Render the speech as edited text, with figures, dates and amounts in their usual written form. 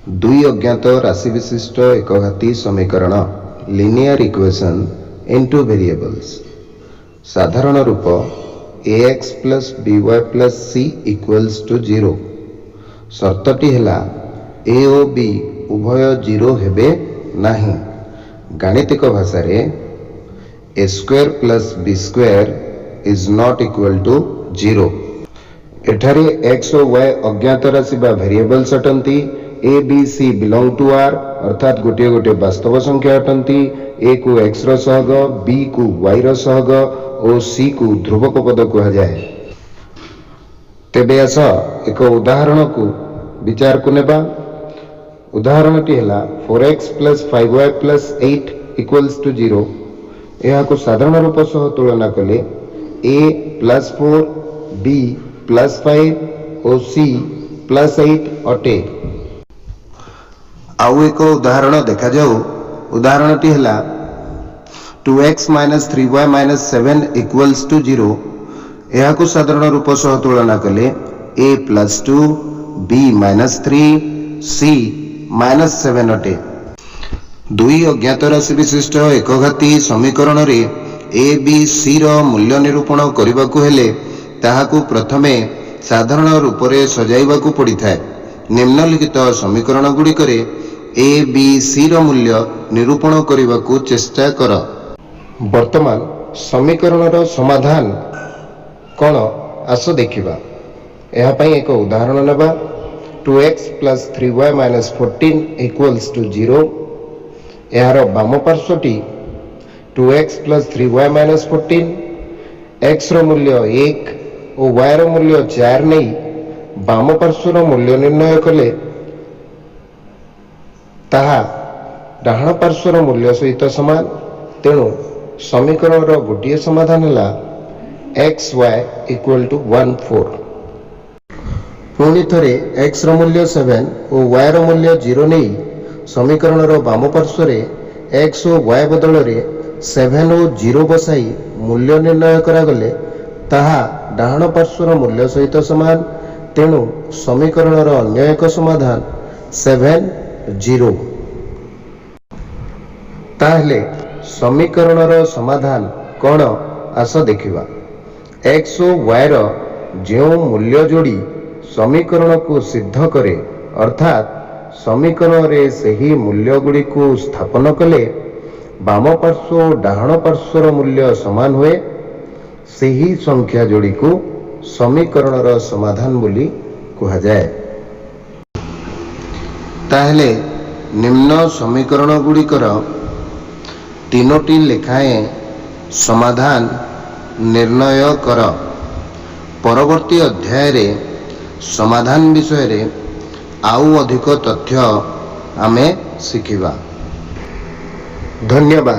ଦୁଇ ଅଜ୍ଞାତ ରାଶି ବିଶିଷ୍ଟ ଏକଘାତୀ ସମୀକରଣ, linear equation in two variables। ସାଧାରଣ ରୂପ ax plus by plus c equals to 0। ସର୍ତ୍ତଟି ହେଲା, a O b ଉଭୟ 0 ହେବେ ନାହିଁ। ଗାଣିତିକ ଭାଷାରେ a square plus b square is not equal to 0। ଏଠାରେ x ଓ y ଅଜ୍ଞାତ ରାଶି ବା ଭେରିଏବଲ୍ସ ଅଟନ୍ତି। A, b, c belong to R, ଅର୍ଥାତ୍ ଗୋଟିଏ ଗୋଟିଏ ବାସ୍ତବ ସଂଖ୍ୟା ଅଟନ୍ତି। A କୁ x ର ସହଗ, b କୁ y ର ସହଗ ଓ c କୁ ଧ୍ରୁବକ ପଦ କୁହାଯାଏ। ତେବେ ଆସ ଏକ ଉଦାହରଣକୁ ବିଚାରକୁ ନେବା। ଉଦାହରଣଟି ହେଲା 4x plus 5y plus 8 equals to 0। ଏହାକୁ ସାଧାରଣ ରୂପ ସହ ତୁଳନା କଲେ a plus 4, b plus 5 O c plus 8 ଅଟେ। ଆଉ ଏକ ଉଦାହରଣ ଦେଖାଯାଉ। ଉଦାହରଣଟି ହେଲା 2x minus 3y minus 7 equals to 0। ଏହାକୁ ସାଧାରଣ ରୂପ ସହ ତୁଳନା କଲେ a plus 2, b minus 3, c minus 7 ଅଟେ। ଦୁଇ ଅଜ୍ଞାତ ରାଶି ବିଶିଷ୍ଟ ଏକଘାତୀ ସମୀକରଣରେ a, b, c ର ମୂଲ୍ୟ ନିରୂପଣ କରିବାକୁ ହେଲେ ତାହାକୁ ପ୍ରଥମେ ସାଧାରଣ ରୂପରେ ସଜାଇବାକୁ ପଡ଼ିଥାଏ। ନିମ୍ନଲିଖିତ ସମୀକରଣ ଗୁଡ଼ିକରେ a, b, c ର ମୂଲ୍ୟ ନିରୂପଣ କରିବାକୁ ଚେଷ୍ଟା କର। ବର୍ତ୍ତମାନ ସମୀକରଣର ସମାଧାନ କ'ଣ, ଆସ ଦେଖିବା। ଏହା ପାଇଁ ଏକ ଉଦାହରଣ ନେବା। 2x plus 3y minus 14 equals to 0। ଏହାର ବାମ ପାର୍ଶ୍ୱଟି 2x plus 3y minus 14। X ର ମୂଲ୍ୟ 1 ଓ y ର ମୂଲ୍ୟ 4 ନେଇ ବାମ ପାର୍ଶ୍ୱର ମୂଲ୍ୟ ନିର୍ଣ୍ଣୟ କଲେ ତାହା ଡାହାଣ ପାର୍ଶ୍ୱର ମୂଲ୍ୟ ସହିତ ସମାନ। ତେଣୁ ସମୀକରଣର ଗୋଟିଏ ସମାଧାନ ହେଲା x y equal to 1 4। ପୁଣି ଥରେ x ର ମୂଲ୍ୟ 7 ଓ y ର ମୂଲ୍ୟ 0 ନେଇ ସମୀକରଣର ବାମ ପାର୍ଶ୍ୱରେ x ଓ y ବଦଳରେ 7 ଓ 0 ବସାଇ ମୂଲ୍ୟ ନିର୍ଣ୍ଣୟ କରାଗଲେ ତାହା ଡାହାଣ ପାର୍ଶ୍ୱର ମୂଲ୍ୟ ସହିତ ସମାନ। ତେଣୁ ସମୀକରଣର ଅନ୍ୟ ଏକ ସମାଧାନ 7 0। ତାହେଲେ ସମୀକରଣର ସମାଧାନ କ'ଣ, ଆସ ଦେଖିବା। X ଓ y ର ଯେଉଁ ମୂଲ୍ୟ ଯୋଡ଼ି ସମୀକରଣକୁ ସିଦ୍ଧ କରେ, ଅର୍ଥାତ୍ ସମୀକରଣରେ ସେହି ମୂଲ୍ୟଗୁଡ଼ିକୁ ସ୍ଥାପନ କଲେ ବାମ ପାର୍ଶ୍ୱ ଓ ଡାହାଣ ପାର୍ଶ୍ୱର ମୂଲ୍ୟ ସମାନ ହୁଏ, ସେହି ସଂଖ୍ୟା ଯୋଡ଼ିକୁ ସମୀକରଣର ସମାଧାନ ବୋଲି କୁହାଯାଏ। ତାହେଲେ ନିମ୍ନ ସମୀକରଣ ଗୁଡ଼ିକର ତିନୋଟି ଲେଖାଏଁ ସମାଧାନ ନିର୍ଣ୍ଣୟ କର। ପରବର୍ତ୍ତୀ ଅଧ୍ୟାୟରେ ସମାଧାନ ବିଷୟରେ ଆଉ ଅଧିକ ତଥ୍ୟ ଆମେ ଶିଖିବା। ଧନ୍ୟବାଦ।